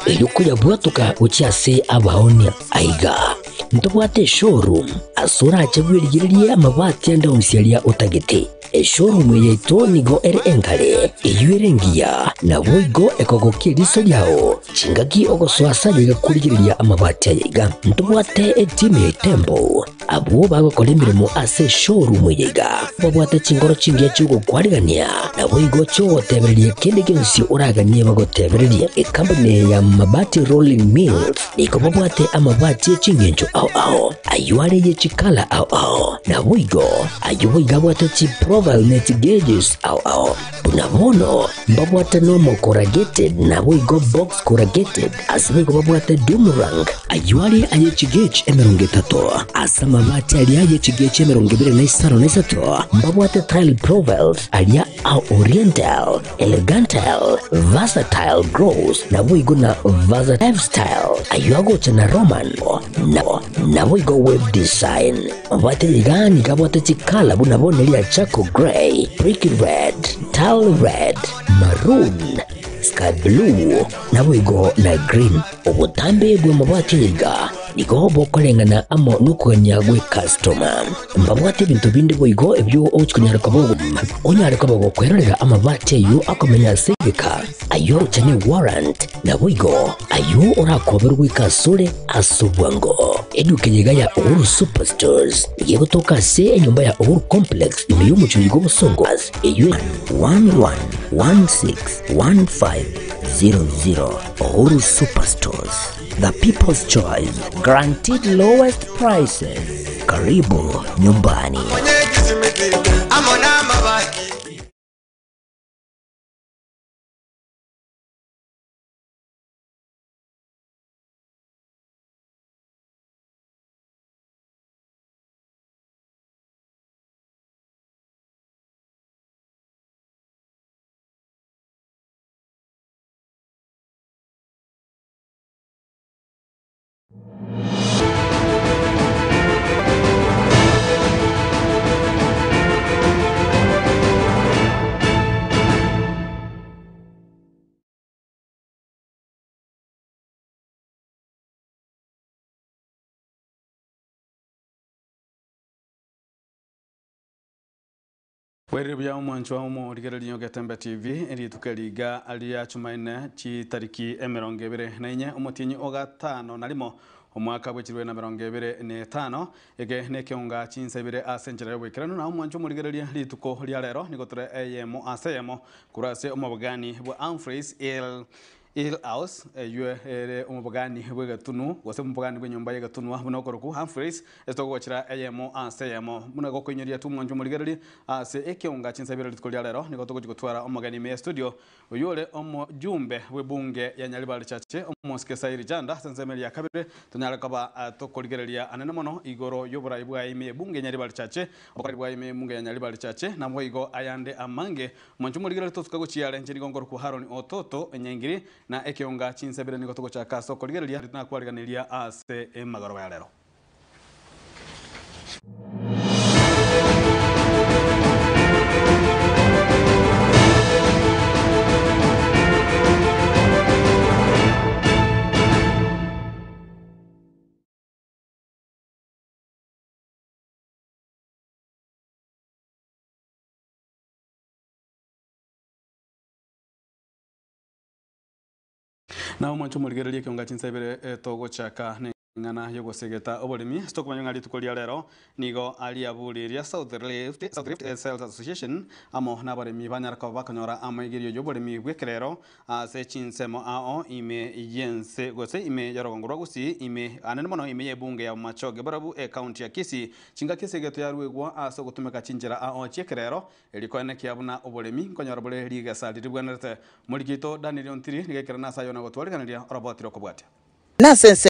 Erio koyabwatoka gochia ase abaoonia. Aiga ntobwate eshowroom ase orache bwerigererie amabati ande onsi aria otagete. Eshowroom eye yaito nigo ere engare, eyio ere engiya, naboigo ekogokia eriso riao chingaki ogosoa ase aye iga korigereria amabati aya iga. Ntobwate etimu ya Itembo Abwo bagokora emeremo ase eshowroom eye iga babwate chinkoro chingiya chi'ogokwarigania, naboigo chi'ogotebereria kende gionsi oraganie bagotebererie. Ekampuni eye ya Mabati Rolling Mills nigo babwate amabati e chingencho ao ao, ayio are ye chikala ao ao, naboigo ayio boigo abwate chiprofile ne chigauges ao ao. Buna bono mbabwate nomo corrugated naboigo box corrugated, ase boigo babwate doom rank, ayio are aye chigauge 30, ase amabati aria aye chigauge 23 mbabwate tile profiles aria a oriental, elegantal, versatile gross, naboigo na lifestyle, ayio agocha na roman na naboigo web design. Amabati iga nigo abwate chikala buna bono eria charcoal grey, brick red, tile red, maroon, sky blue, naboigo na green. Obotambe bw'amabati aya iga nigo bokoreng'ana amo nokogania gw'ekastoma. Mbabwate ebinto binde boigo ebio ogochia konyara koba onyare koba gokwerorera amabati ayio akomenya ase egeka, ayio agocha ne warrant, Naboigo ayio orakoberwe goika asore ase obwango. Eduka eye iga ya Uhuru Superstores nigo egotoka ase enyomba ya Uhuru Complex ime y'omochie oyo bw'obosongo eyio 11161500 Uhuru Superstores, the people's choice, guaranteed lowest prices. Karibu nyumbani. Bwairire buya omwanchwa omorigereria o Getembe TV, rituko eri iga ria Chumaine chitariki 24 omotienyi o gatano na rimo omwaka bw'echirwe na 25, eke nekeonga chinsa ibere ase enchera y'oboikeranu na omwanchwa omorigereria rituko ria rero nigo tore eyemo ase eyemo Korwa ase omobogani bwa Humphreys Hill, Hill House, eyio ere omobogani bw'egetunu, gose omobogani bw'enyomba y'egetunwa buna okorokwa Humphreys, ase togochera eyemo ase eyemo. Buna gokoinyoria tumwanche omorigereria ase ekeonga chinsa ibere rituko ria rero, nigo togochia gotwara omogeni ime y'estudio, oyio ore omojumbe bw'ebunge ya Nyaribari Chache, Omosike Sairi Janda, ase ensemo eria ya kabere, tonyare koba tokorigereria anene mono igoro y'oborai bwaye ime y'ebunge ya Nyaribari Chache, oborai bwaye ime y'ebunge ya Nyaribari Chache, naboigo ayande amange. Mwanche omorigereri tosuka gochia are, inche nigo nkorokwa Haroni o Toto Nyaingiri, na ekeonga chinsebere nigo togochaka ase okorigereria nakwariganiria ase emagoroba ya rero. Na omwanche omorigererie ekeonga chinsa ibere togochaka neng'ana y'ogosegeta oboremi. Ase tokomanya ng'a rituko ria rero nigo ariaburi ria South Rift, South Rift Sales Association amo nabaremi banyara koba bakonyora amaigerio y'oboremi bw'ekerero Ase chinsemo ao ime y'ense gose ime y'orogongo rwa Gusii, ime anene mono ime y'ebunge ya Bomachoge Borabu ecounty ya Kisii, chingaki ase egeto yaruegwa ase ogotumeka chinchera ao chi'ekerero, erio koenekia buna oboremi nkonyora bore rigesa riribwenerete. Omoriki oito Daniel Ontiri nigo ekerene ase ayio na gotwariganeria oroboti rw'okobwatia. Nase ense.